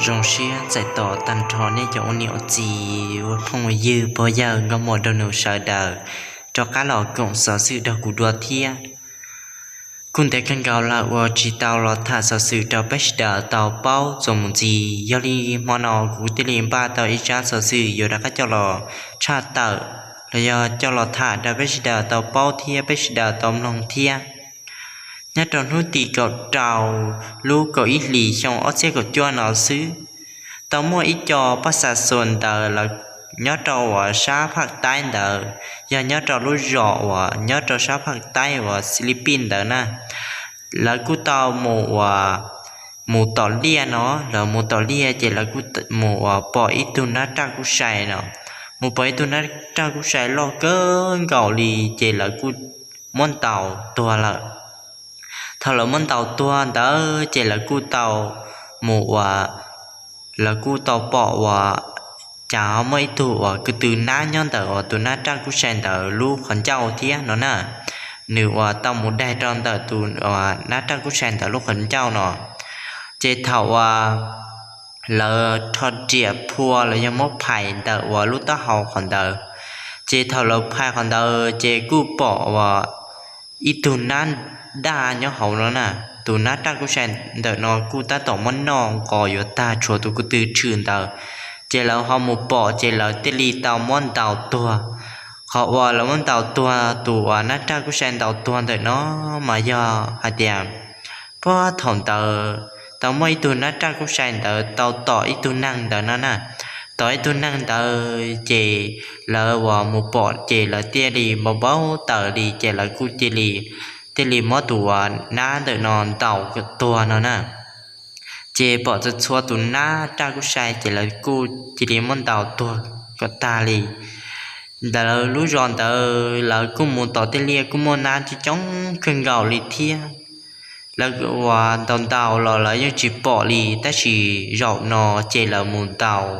Zoo siab txais tos tag nrho nej cov ua niam ua txiv, ua phooj ua ywg, pog yawg, nkauj muam, nraug nus sawv daws rov qab los koom xov xwm nrog kuv dua thiab. Kuj ntev kawg nkaus lawm uas tsis tau los tham xov xwm rau peb sawv daws tau paub txuas mus ntxiv, yog li hmo no kuv thiaj li npaj tau ib tsab xov xwm yuav rov qab coj los tshaj tawm los yog coj los tham rau peb sawv daws tau paub thiab peb sawv daws tau mloog thiab. Nyob rau hnub tim kaum rau lub kaum ib hlis xyoo ob txhiab kaum cuaj no xwb, tau muaj ib co paj xa xua ntawd lawv nyob rau uas sab phaj taib ntawd, yog nyob rau lub zos uas nyob rau sab phaj taib uas Xilipij ntawd na, lawv kuj tau mus uas mus tom liaj no, lawv mus tom liaj ces lawv kuj mus uas pom ib tug nab raj kub sai no, mus pom ib tug nab raj kub sai loj kawg nkaus li, ces lawv kuj muab ntaus tuag lawm. Thaum lawv muab ntaus tuag ntawd ces lawv kuj tau mus uas lawv kuj tau pom uas cas ho muaj ib tug uas kwv tw nab nyob ntawm uas tus nab raj kub sai ntawd lub qhov ncauj thiab no na. Nws uas tau mus daig rau ntawm tus nab raj kub sai ntawd lub qhov ncauj no. Ces thaum uas lawv rho riam phua los yog muab phais ntawm uas lub taub hau qhov ntawd, ces thaum lawv phais qhov ntawd ces kuj pom uas ib tug nab daj nyob hauv no na. Tus nab raj kub sai ntawm no kuj tab tom muab noj nqos yuav tag, tshuav tus kwv tw tshwm ntawd. Ces lawv ho mus pom ces lawv thiaj li tau muab ntaus tuag. Qhov uas lawv muab ntaus tuag, tus uas nab raj kub sai ntaus tuag ntawm no mas yog hais tias puag thaum ntawd tau muaj ib tug nab raj kub sai ntawd tau tom ib tug neeg ntawd no na. Tom ib tug neeg ntawd ces lawv uas mus pom ces lawv thiaj li npau npau taws li, ces lawv kuj cia li thiaj li muab tus uas nab ntawm no ntaus kom tuag no na. Ces pom txhua txhua tus nab raj kub sai ces lawv kuj cia li muab ntaus tuag kom tag li. Ntawm lub zos ntawd lawv kuj mus tom tej liaj kuj muaj nab coob coob kawg nkaus li thiab. Lawv uas ntaus ntaus los lawv yeej tsis pom li, tab sis zaum no ces lawv mus ntaus,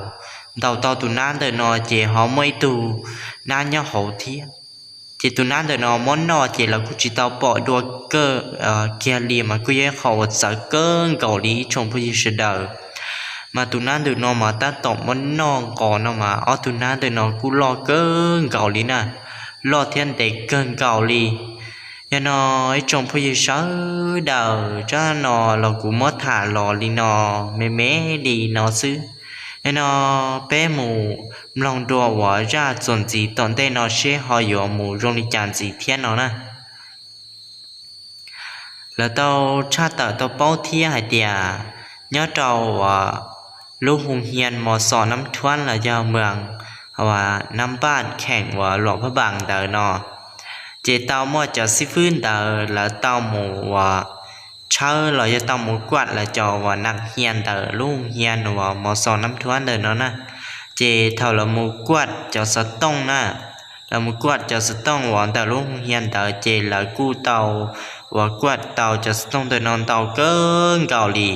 ntaus tau tus nab ntawm no ces ho muaj ib tug nab nyob hauv thiab. Ces tus nab ntawm no muab noj ces lawv kuj tsis tau pom dua kawg kiag li, mas kuj yog ib qho uas txawv kawg nkaus li ib tsoom phooj ywg sawv daws. Mas tus nab ntawm no mas tab tom muab noj nqos no mas ob tug nab ntawm no kuj loj kawg nkaus li na, loj thiab ntev kawg nkaus li. Yog no ib tsoom phooj ywg sawv daws, zaj no los kuv muab tham los li no me me li no xwb. Yog no peb mus mloog dua uas zaj txuas ntxiv tom ntej no seb ho yuav mus zoo li cas ntxiv thiab no na. Lawv tau tshaj tawm tau paub thiab hais tias nyob rau uas lub hu hia Mos Xos Nab Thuab los yog mws uas Nab Npaj kheem uas Luam Phaj Npas ntawd no, ces tau muaj cov xib fwb ntawd lawv tau mus uas tshawb los yog tau mus kuaj lawv cov uas nas hia ntawm lub hu hia uas Mos Xos Nab Thuab ntawm no na. Ces thaum lawv mus kuaj cov xov tooj na, lawv mus kuaj cov xov tooj uas ntawm lub hu hia ntawd ces lawv kuj tau uas kuaj tau cov xov tooj ntawm no ntau kawg nkaus li.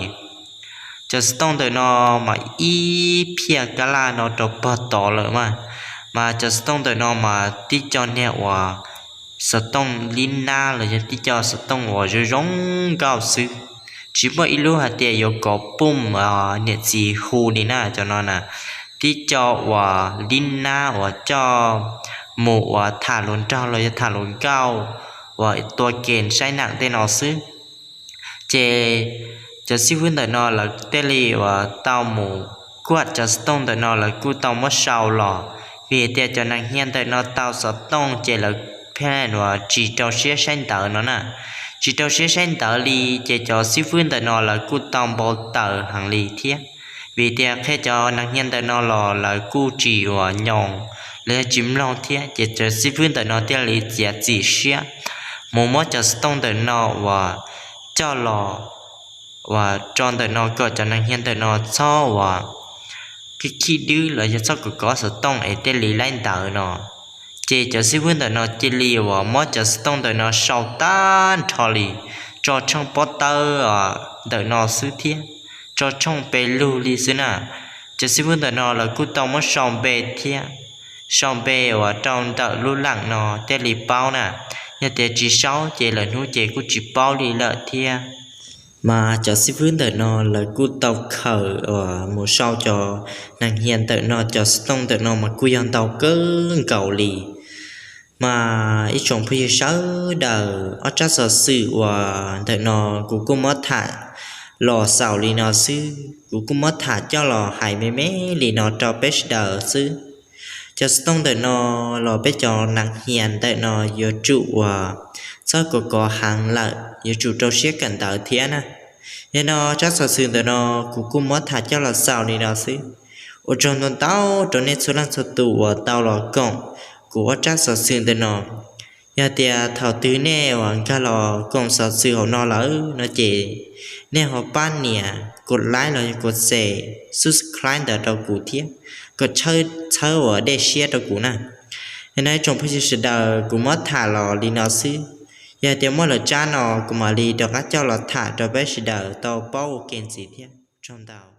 Cov xov tooj ntawm no mas ib phiaj kab laj no rau pog tod lawm mas, mas cov xov tooj ntawm no mas tib co niag uas xov tooj lib nab los yog tib co xov tooj uas zoo zoo nkauj xwb, tsis muaj ib lub hais tias yuav kov pum niam txiv hu li na cov no na. Tib co uas lib nab uas coj mus uas tham hluas nraug los yog tham hluas nkauj uas tua ke saib neem tej no xwb. Ces cov xib fwb ntawm no lawv thiaj li uas tau mus kuaj cov xov tooj ntawm no lawv kuj tau muab sau los, vim tias cov nas hia ntawm no tau xov tooj ces lawv pheej uas tsis rau siab saib ntawv no na. Tsis rau siab saib ntawv li ces cov xib fwb ntawm no lawv kuj tau npau taws heev li thiab, vim tias qhia cov nas hia ntawm no los lawv kuj tsis uas nyoos los yog tsis mloog thiab, ces cov xib fwb ntawm no thiaj li txiav txim siab mus muab cov xov tooj ntawm no uas coj los uas tso ntawm no kom cov nas hia ntawm no txhob uas khib khib dwb los yog txhob kov kov xov tooj es thiaj li laib ntawv no. Ces cov xib fwb ntawm no cia li uas muab cov xov tooj ntawm no sau tag nrho li, tso tshooj pob tawb ntawm no xwb thiab, tso tshooj pes lug li xwb na. Cov xib fwb ntawm no lawv kuj tau muab sau npe thiab, sau npe uas rau ntawm lub leem no thiaj li paub na. Yog tias tsis sau ces lawm hnub ces kuj tsis paub li lawm thiab. Mas cov xib fwb ntawm no lawv kuj tau khaws uas mus sau cov neeg hia ntawm no, cov xov tooj ntawm no mas kuj yog ntau kawg nkaus li. Mas ib tsoom phooj ywg sawv daws, ob tsab xov xwm uas ntawm no kuv kuj muab tham los xaus li no xwb, kuv kuj muab tham coj los hais me me li no rau peb sawv daws xwb. Cov xov tooj ntawm no los peb cov neeg hia ntawm no yuav tsum uas txhob kov kov heev lawm, yuav tsum rau siab kawm ntawv thiab na. Yog no tsab xov xwm ntawm no kuv kuj muab tham coj los xaus li no xwb. Ua tsaug ntau ntau rau nej txhua leej txhua tus uas tau los koom kuv ob tsab xov xwm ntawm no. Yog tias thaum twg nej uas nkag los koom xov xwm hauv no lawm no ces nej ho pab nias kuv like los yog kuv share, subscribe ntawd rau kuv thiab, kom txhawb uas dej siab rau kuv na. Yog no ib tsoom phooj ywg sawv daws, kuv muab tham los li no xwb. Yog tias muaj lwm tsab no kuv mam li rov qab coj los tham rau peb sawv daws tau paub ua ke ntxiv thiab. Tsaug ntau.